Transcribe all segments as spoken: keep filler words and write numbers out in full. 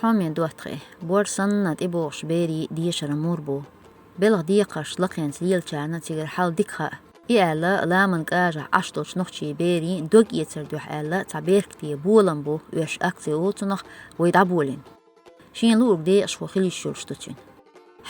Хьоме доттагӀий, бор санна тӀебогӀуш берий дешара мур бу. Белхан декхарш лакхенца лелачарна цигара хьал дика хаьа. И аьлла, ламан кӀажахь Ӏаш долчу нохчийн берийн дог эцар дуьхьа аьлла, цхьа беркате болам бу, оьшуш акци олу цунах, вай дӀаболийна. Шена луург декъашхо хила йиш йолуш ду цуьнан.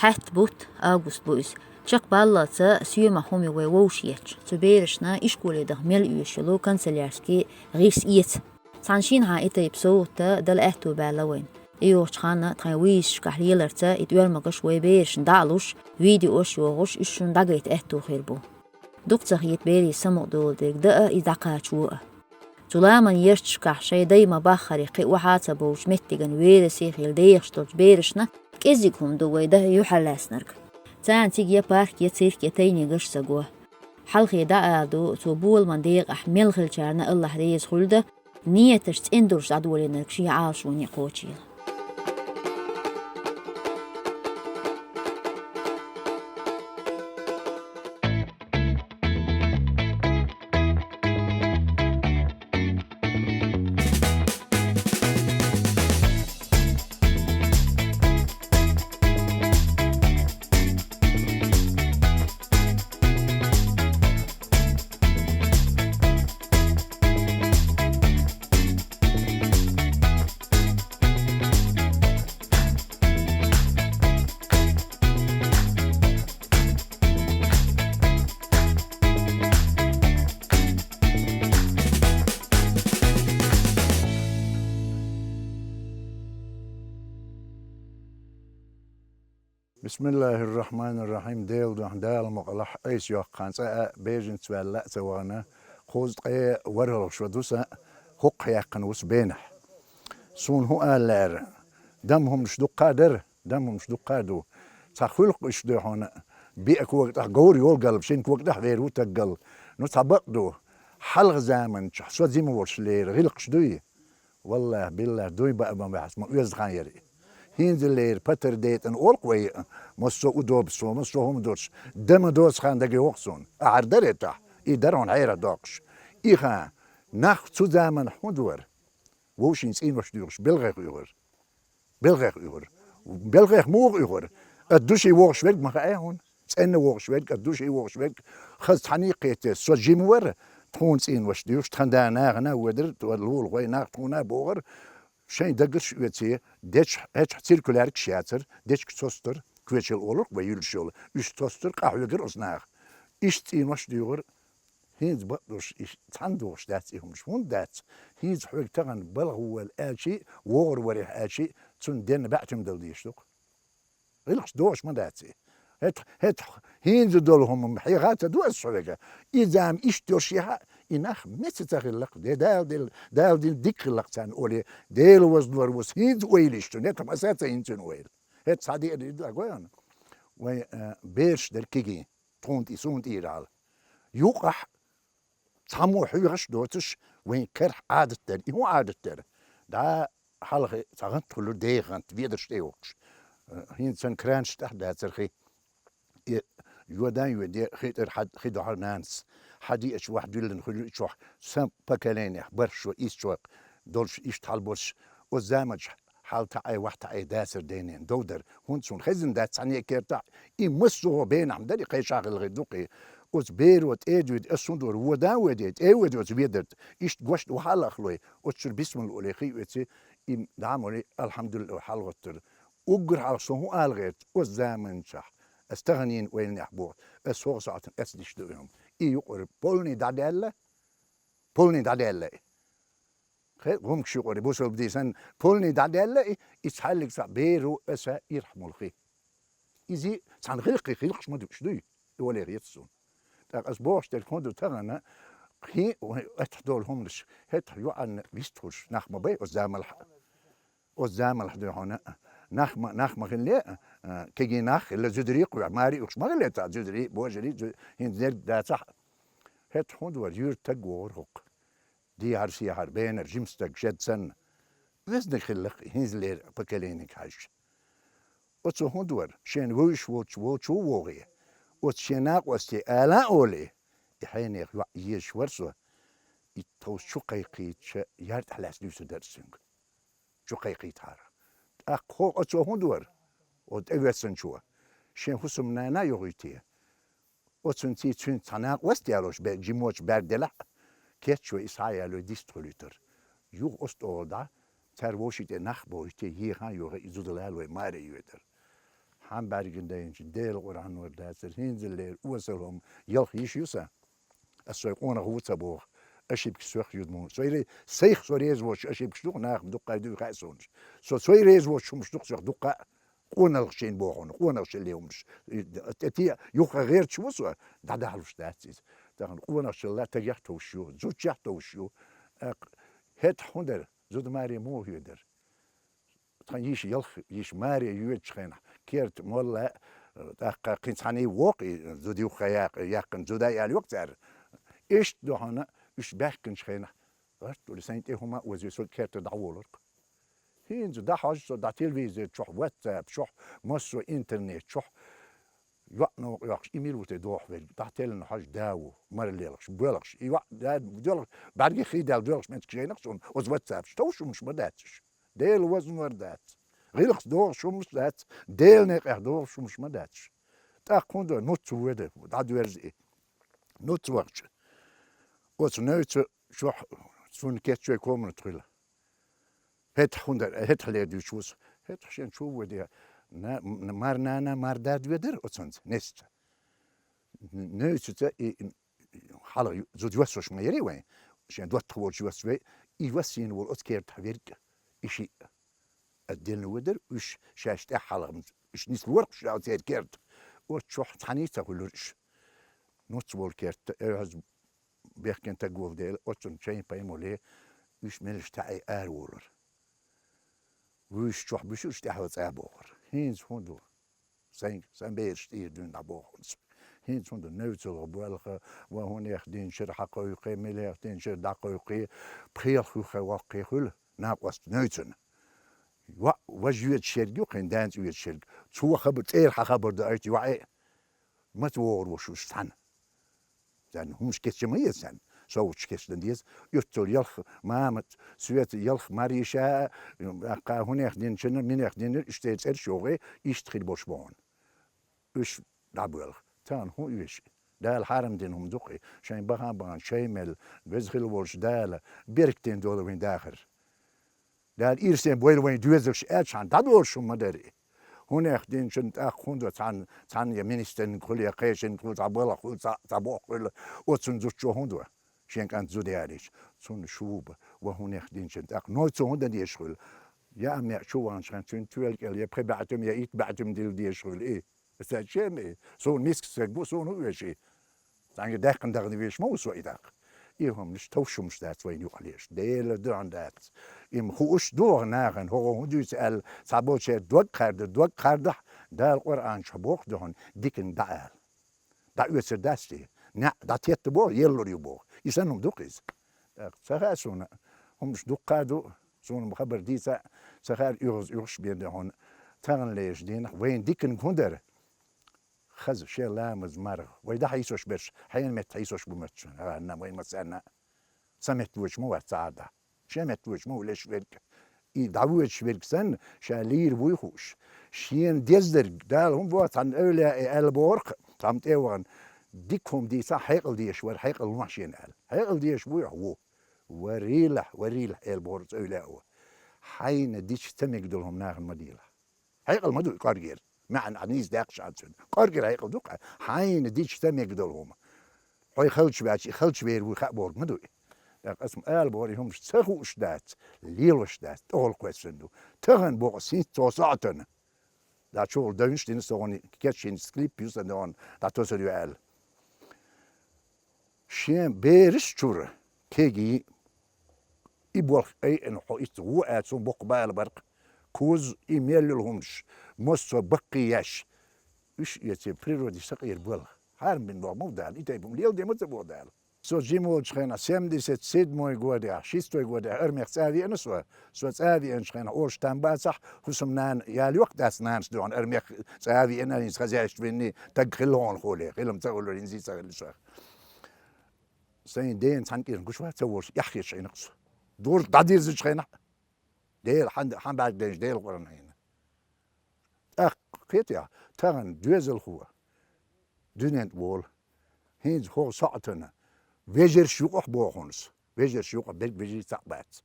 Хьаьтта бутт, август бу иза. Чекхбаллалц соьмах хӀума ю вай вовшахъетташ, цу берашна ишколе даха мел оьшуш йолу канцелярский гӀирс эца. Цхьана шинхьа и тайпа совгӀат дала аьтту баьлла вайна. ТӀейогӀучу ханна тхайн вуьйцашкахь леларца и тӀоьрмагаш вай берашна дӀа а луш, видеош а йохуш, уьш шуна дӀагайта аьтту хир бу. Дукха ца хета берийн самукъадолу дерг даа, и дӀакхачо а. Цу ламан ярташкахь шайн дай ма-баххара кхин охьа а ца бовлучу меттиган верасе хила дехаш долчу берашна кӀеззиг хӀума ду вай дан юьхьарлаьцнарг. Царна цига я парк, я цирк, я тайнигаш а ца го. Хьалхе дӀаала ду, цу боламан декъахь мел хиллачарна Аллахь реза хуьлда, нийяташ цӀена долуш дӀадолийнарг шен Ӏалашоне кхочийла. Бисмиллахир-рахманир-рахим. Делан дуьхьа, Дала мукъалахь, айса йоккха хан цкъа а бежанца ваьлла а ца вахана, кхузткъе ворхӀалгӀа шо ду сан хӀокху яьккхина вуьсу бенахь. Суна хӀун ала лаьара? Дам хӀуманаш дуккха а дара, дам хӀуманаш дуккха а ду. Цхьа хуьлу-кх иштта дуй хьуна, биъ кога тӀехь говр йолу галба, шина кога тӀехь вер ву таг галла. Ну, цхьа бакъ ду, хьалха заманчохь со жима волуш лера гӀиллакхаш дуй? Валлахь, биллахь, дуй баа ма баьхьас, ма оьзда хан яра и. ХӀинца лера патар дейтӀана олу-кх вай, массо а удобство, массо а хӀума долуш, дама доцу хан дага йогӀу суна. Ахьар дара и тахь, и дара хьуна хьерах доккхуш. И хан, нах цу заманахь хӀун ду вара? Вовшийн цӀийнаш дуьйхуш, белхех уьгӀура. Белхех уьгӀура. Белхех муха уьгӀура? Ат душий вогӀуш верг ма хаьа хьуна. ЦӀенна вогӀуш верг, ат душий вогӀуш верг. Хаза цхьаьний кхетте, со жима вара, тхуна цӀийнаш дуьйхуш, тхан да нахана а ведар, лулахой нах тхуна а богӀар, шайн дагаш оьций, дечхьа, хӀечхьа циркуляркаш яцара, дечка цостар, коьчал олург вай юьллуш йолу, уьш цостар, къахьоьгура оцу наха. Иштта цӀийнаш дуьйгӀура, хӀинца бакъдолуш, и цхьаьна догӀуш дац и хӀуманаш, хӀунда дац? ХӀинца хьоьга тахана балха ву вала аьлчий, вогӀур варехь аьлчий, цунна денна баьӀчим дала дезаш ду-кх. ГӀиллакхаш догӀуш ма дац и. ХӀета, хӀета хӀинца долу хӀума хьеха а ца ду аса хьоьга. И зама иштта йолуш яхьа, и нах меца ца хилла-кх, де Дала дилла, Дала дилла дика хилла-кх царна олий, Дела ваздор ву аса хӀинца ойла йиш ю, нетам аса а ца йина цуьнан ойла. ХӀета цхьа деа ду ду агойхьана. Вайн, а, бераш дерг кегий. Тхуна тӀе, суна тӀера хьала. Юкъахь цхьаммо хьоьхуш доцуш, вайн карахь Ӏадат дара. И хӀун Ӏадат дара? ДӀа хьалха цхьа гӀант хуьлура, деха гӀант, ведарш тӀе йохуш. ХӀинца сан кранаш тӀехь дацара хи. И йодан а йоьде, хи тӀера хьа, хи дохьура нанас. Хьа диъачу вахь дуьллина хуьлу и чохь. Сан поколенехь, бархӀ шо, исс шо долуш, иштта хьалаболуш, оцу заманчохь хьал таӀай, вахь таӀай дацара дайнена, дов дара. ХӀунда суна хезна дац цхьаьна кертахь, и массо а бенахь ма дара, и кхайша хилла хир ду-кх и. Оцу беро тӀе а дуьйду, ас хӀун дора, вода а воьде, тӀе а воьде оцу ведарта. Иштта гошта вахьа а лахлой, оцу чуьра бисмилла олий, хи а оьций, и дӀа а молий, алхьамдулиллахӀ, хьалагӀоттара. Уггар хьалха со хӀун ала гӀерта, оцу заманчохь, ас таханийн ойланехь боху, ас хӀокху сахьтана эцна диш ду и хӀума. И юкъара полный дӀадаьлла, полный дӀадаьлла и. Кхе, гӀумкаш юкъара бусалба дийсан полный дӀадаьлла и, и цхьаьллиг цхьаъ беро аса ирхьмула хи. Иза цхьана гӀиллакхе гӀиллакхаш ма ду уьш дуй, и оле хета суна. ТӀаккха ас бохуш дерг хӀун ду тахана, кхин а вайн оьттахь долу хӀуманаш, хӀетахь йоӀанна вистхуьлуш нах ма бай оцу замалахь. Оцу замалахь дуй хьуна, нах ма, нах ма хилла, а, кегий нах а хилла, зударий а кхоьхьу, маре а уьхуш ма хилла цхьа зударий, божарий, зу-, хӀинца нерг дацахь. ХӀетахь хӀунда вара, юьртаг вогӀура хӀокху. Дехьара-сехьара бенара жима стаг шед санна, везнаг хилла-кх хӀинзалера поколениега хьаьжча. Оцо хӀунда вара, шена вевзаш волчу волчу а вогӀий, оцу шен накъостий ала а олий, и хьенех йоӀ езаш вара со, и тховса чу кхайкхийча, яр тӀехь лаьцна дуьйцур дара цуьнга. Чу кхайкхийтахьара. ТӀаккха хӀо оцо хӀун дора? О тӀевессанчо. Шен хӀусамнана йогӀуьйтий? Оцунций цуьнца цхьа накъост ялош бе-, жимочу бер делахь а, кечвай и схьа а ялой дистхуьлуьйтар. Юха оцу тӀогӀолла дӀа, цара вовшийн тӀе нах бохуьйтий, ехан йогӀий и зуда лалой маре йоьдар. Хьан бӀаьргина дайначу Делан Къуръан вара дацара, хӀинцаллера осал хӀума ялх йиш ю сан. Ас сой къонах ву ца боху, ошибкаш соьх ю ду муха. Сой ре-, сайх со реза воцуш ошибкаш ду-кх, нахах дуккха а дуй хаьа суна. Со сой реза воцуш хӀумаш ду-кх соьх дуккха а, къоналгӀачийн боху хьуна, къоналгӀачаллин хӀумаш. И, тӀе те, юха гӀерташ ву со, дӀадахьалуш дац иза. Тахана къоналгӀачалла тагех товш ю, зудчех товш ю. ТӀаккха хӀетахь хӀун дара? Зуда маре муха йоьдар? Тхан йиш, ялх йиш маре йоьдучу хенахь, керта молла, тӀаккха кхин цхьаьний воккху и зуда юхха яккха, яьккхина зуда аьлла йоккху цара. Иштта ду хьуна, уьш баьхкинчу хенахь, гӀарт а дуьллий, сайн тӀе хӀума а озаве, со керта дӀаволург. ХӀинца дӀахьожу со, дӀа телевизор чохь, WhatsApp чохь, массо интернет чохь, йоӀ новкъа йоккхуш, и мила ву те доху верг, дӀа теллина хьожу да ву, мара лелхаш, боьлхуш, и йоӀ да доьлхуш, бӀаьргех хи даьлла доьлхуш меттиг жайнах суна, оцу WhatsApp чу товш хӀумаш ма дац уьш. Делан вазнор дац. ГӀиллакхца догӀуш хӀумаш дац. Делан некъех догӀуш хӀумаш ма дац уьш. ТӀаккха хӀун до, нуц ву веда, дӀадоьрзу и. Нуц вахча. Оцу невцу чохь цунна кечвей комната хуьлу. ХӀетахь хӀун дара, хӀетахь лер дуьйцу ву со. ХӀетахь шен чу ву веде, на-, м-, мар нана, мар дада ведара оцунца, несца. Невцаца и, и, хьала ю-, зуда йоссуш ма яри вайн, шен доттагӀа волчу йоссу вей, и йоссийна волу оцу кертахь верг, и шиъ. Ас делла ву дара, уьш шаьш тӀаьххьалхамца, уьш нислорах ша оцеран керта. Оцу чохь цхьаьний ца хуьлура уьш. Нуц волу керта, э, хьаза бехкен таг волу дела, оцунна чайн пай моле, уьш мелаш таӀе араволура. Вуьйш чохь буьшурш тӀаьхьо цӀа бохура. ХӀинца хӀун ду? Сайн, сан бераш тӀера дуьйна дӀабоху хӀинца. ХӀинца хӀун ду? НевцалгӀа боьлха, ван хӀунех динчуьра хьакхойкхий, милех динчуьра дӀакхойкхий, пхелах юххе воккхий хуьлу накъост невцана. ЙоӀ, важа йоьдуш ерг ю, кхин данца йоьдуш ерг. Цо хабар, цӀера хьан хабар даийта йоӀе, маца вогӀур ву шуьш цхьаьна. Царна хӀумаш кечъян ма еза царна, совгӀаташ кечдан деза. Оццул ялх мама, Света, ялх Мариша, кхаа хӀунех динчунна, минех динна, уьш церан цӀераш йогӀий, иштта хир болуш бохьуна. Уьш дӀабоьлху. Царна хӀун оьшу? Дала хьарам дина хӀума ду-кх и. Шайн бахан-бахан, шайн мел, веза хила волчу Дала беркатина долу вайн дахар. Дала ирсен бойла вайн доьзалш аьлча, хьан дӀадолуш хӀума ма дара и. ХӀунех динчун тӀаккха хӀун до цхьаьна, цхьаьна я министран хуьлу, я кхечун хуьлу, цхьа балха хуьлу, цхьа, цхьа боккха хуьлу, оцунна зудчо хӀун до? Шен кӀант зуда ялийча, цунна шуба, ван хӀунех динчун тӀаккха. Нойцо хӀун дан дезаш хуьлу? Я амма я чу ваханчу хенахь цуьнан тоьла кӀел я пхи баьӀтим, я итт баьӀтим дилла дезаш хуьлу и. Аса чем и? Суна миска стаг бу, суна хӀун оьшу и? Цхьаьнгге даьккхина дахана везаш ма ву со и даккха. И хӀуманаш товш хӀуманаш дац вайна юкъахь леш. Делан дуьхьа дац. И ма хууш ду ваха нахана, хӀокхо хӀун дуьйцу аьлла, цхьаболчеран дог кхарда, дог кхардахь, Дала Къуръан чохь боху дуьхьал, диканиг дӀаала. ДӀаоьцур дац те. НеӀ дӀатетта боху, еллур ю боху. И санна хӀума ду-кх иза. ТӀаккха ца хаьа суна, хӀуманаш дуккха а ду, суна хабар дийца а ца хаьа, оьгӀаз оьгӀуш бен ду хьуна. Тахана лерачу дийнахь вайна диканиг хӀун дара? Хаза, шен ламаз, марха. Вай дӀахьийсош берш, хьенан метта хьийсош бу моьтту шуна, гӀанна вайн массарна а. Сан метта воьдуш ма вац ца Ӏадахь. Шен метта воьдуш ма ву леш верг. И дӀавоьдуш верг санна, ша лийр вуй хууш. Шена деза дерг, Дала хӀун боху, цхьана эвлаяэ аьлла бохург, цхьамма тӀе а вахана, дика хӀума дийцахь, хьекъал дезаш вара, хьекъал лохьа шена аьлла. Хьекъал дезаш вуй хьо? Ву. Варийлахь, варийлахь, аьлла бохург цу эвлаяо. Хьайна дича ца мегадолу хӀума нахана ма дийлахь. Хьекъал ма ду и кӀоргера. МаьӀна Ӏа нийса даьккхича цуьнан. КӀоргера хьекъал ду-кх, хьайна дича ца мегадолу хӀума. Хьо халча ваьлча, и халча вер вуй хаа бохург ма ду и. ТӀаккха аса ма ала боху, и хӀуманаш ца хууш дац, лелош дац, тӀехула кхоьссина ду. Тахана боху аса хӀинца цо соьгӀатана. ДӀа чухула девнаш дина со гӀуна, кечйина клип ю сан догӀун, дӀатосур ю аьлла. Шен бераш чуьра кегий, и болх айина хьо иццу гӀо аьлла, цунна боккха бала баркъ, куз, и мел йолу хӀуманаш, массо а баккхий еш. Уьш эций природе сакъера болх. Хьарам бина боху ма ву Дала, и тайпа хӀума леладе ма ца боху Дала. Со жима волчу хенахь, семьдесят седьмой годехь, шестой годехь армех цӀа а веана со. Со цӀа а веанчу хенахь, олуш там бацахь, хӀусамнана яла йоккха дац нанас дуьхьал армех цӀа а веана, хӀинца хозяйство винний, таг хилла хьуна хуле, хилам ца хуьлура, хӀинца ца хилла шах. Сайн дена цхьаьна кӀирна гуш вац ца волуш, эхь хеташ Ӏийна-кх со. Дург дӀадирзичу хенахь, Дела, хьан, хьан бӀаьрг дайначу Дела Къуръан хьийна. Кхетий, тахана доьзалхо дуьнен тӀа волу. ХӀинца хӀокху сохьтана вежарш юкъахь боху хьуна со. Вежарш юкъахь берг вежарий цхьаъ бац.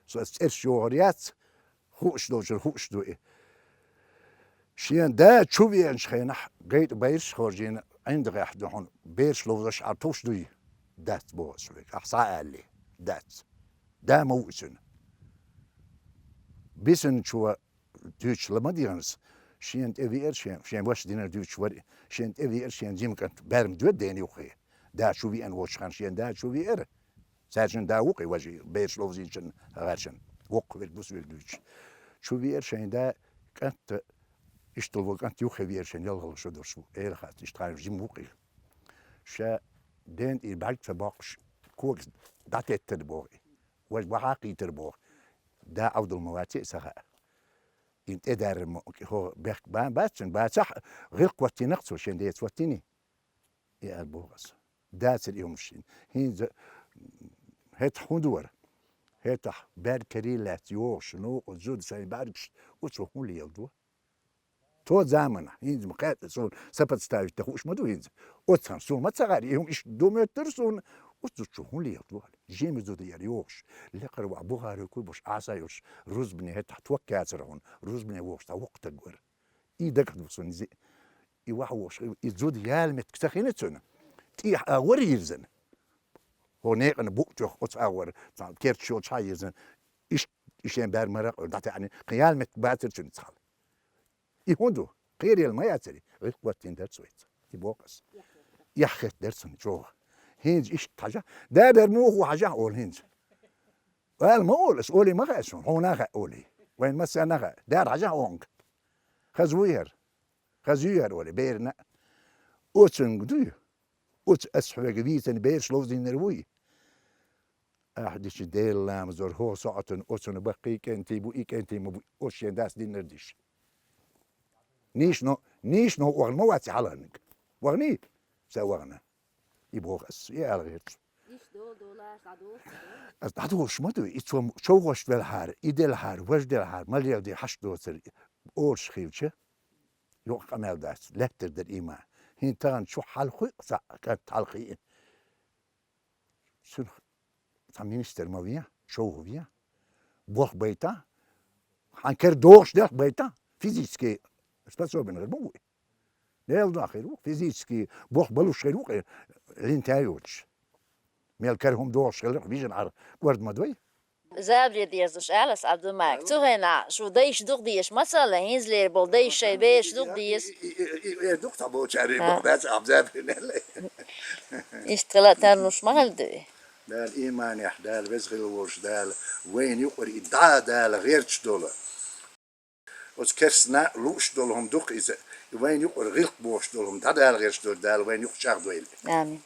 Со аса цӀераш йохур яц, хууш долчуьра хууш ду и. Шен да чу веанчу хенахь гайтӀа байраш хоржийна, ӀиндагӀехь ду хьуна, бераш ловзош Ӏар товш дуй? Дац боху аса вега. Ахьа схьа а аьллий? Дац. Да ма ву и цуьнан. Бисина чу дуьйцуш ла ма дегӀанас, шена тӀе веара шен, шен ваша динарг дуьйцуш вара, шена тӀе веара шен жима кӀант, баьрма доьду дена юххе. Да чу веана волчу хенахь шен да чу веара. Цаьршинна да ву-кх и важа, бераш ловзийначунна гӀаьршина. Воккха верг, буса верг дуьйцуш. Чу веара шайн да, кӀант, иштта ву кӀант юххе веара шен ялхалла шо долуш ву. Эла хац, иштта хьайна жима ву-кх и. Ша ден тӀера бӀаьрг ца боккхуш, когаш дӀатеттара боху и. Важа бахьа кхийтара боху. Да Ӏовдал ма вац и сан хаьа. Ин тӀедаьрра ма, хӀо бехк бан бац шуна, бацахь, гӀиллакх хӀоттийна-кх цо, шен деца хӀоттийний? И аьлла боху аса. Дацара и хӀумаш шина. ХӀинца хӀетахь хӀун дора? ХӀетахь баьрг карий лаьцна йогӀуш, новкъа зуда сайн баьргаш, оцо хӀун леладо? Тхо заманахь, хӀинца ма кхетта, суна сопоставить дан хууш ма ду хӀинца. Оццахь суна ма ца хаьара, и хӀума иштта ду моьттура суна, оцу зудчо хӀун леладо? Жима зуда яра йогӀуш. Лекхара ваха Бухаре куй болуш Ӏаса йолуш, рузбане хӀетахь ток яцара хьуна, рузбане вогӀуш цхьа воккха стаг вара. И дагахь ду суна иза. И ваха вогӀуш, и зуда яла меттиг ца хина цуьнан. ТӀехьа агӀор йирзина. ХӀо некъана букъ тоьхна оцу агӀор, цхьа керчаш йолчу хьан йирзина. Иштта и шен баьрмара а дӀатаьӀна, кхин яла меттиг бацара цуьнан цхьа. И хӀун ду? Кхерийла ма яцара и. ГӀиллакх хӀоттийна дара цо иза. И боху аса. Эхь хетта дара цунна чӀогӀа. ХӀинца иштта хьажахь, да дара муха ву хьажахь олу хӀинца. Ала ма олу аса, олий ма хаьа суна, хьуна а хаьа олий. Вайн массарна а хаьа. Дара хьажахь онга. Хаза вуй хӀара? Хаза юй хӀара олий, берана а. Оцунга дуй? Оцу аса хьоьга вийцина бераш ловзийнарг вуй? Ахьа дича Делан ламазор, хӀокху сохьтана оцунна баккхий кӀентий бу, и кӀентий ма бу, оцу шен дас диннар диш. Нийсано, нийсано вахана ма вац и хьалхарниг. Ваханий? Ца вахана. И боху ас, и ала гӀерта. Ас дӀадолуш ма ду, и цо човхошка велахьара, и делахьара, важа делахьара, ма леладе хьашт доцург, олуш хилча, юкъа къамел дац, лаьттара дара и ма. ХӀинца тахана чу хьалхуй цхьаъ кӀант хьалхийна. Цуьнах цхьа министр ма вен, човха вен, болх байтан, хьан кара догӀуш делх байтан, физически способен хир ма ву и. Мел дохуш хир ву, физически болх балуш хир ву, линта йоцуш. Мел кара хӀума догӀуш хиларх вижина Ӏар кӀорда ма дой. Забаре дезаш аьлла ас, Ӏабдулмалик. Цу хенахь шу дайша дукха дезаш, масала, хӀинцалера болу дайша шайн бераш дукха дезаш. И, и, и, и, э, дукха цхьаболчара и бакъ дац, Ӏабдулмалик аьлла. Иштта хила а тарлуш ма хилла ду и. Дала ийманехь, Дала веза хила волуш, Дала вайна юкъара и дӀа Дала гӀерташ долу. Оцу керстанна лууш долу хӀума ду-кх иза, и вайна юкъара гӀиллакх бохуш долу хӀума дӀадала гӀерташ долу Дала вайна юкъа чӀагӀдойла. Амин.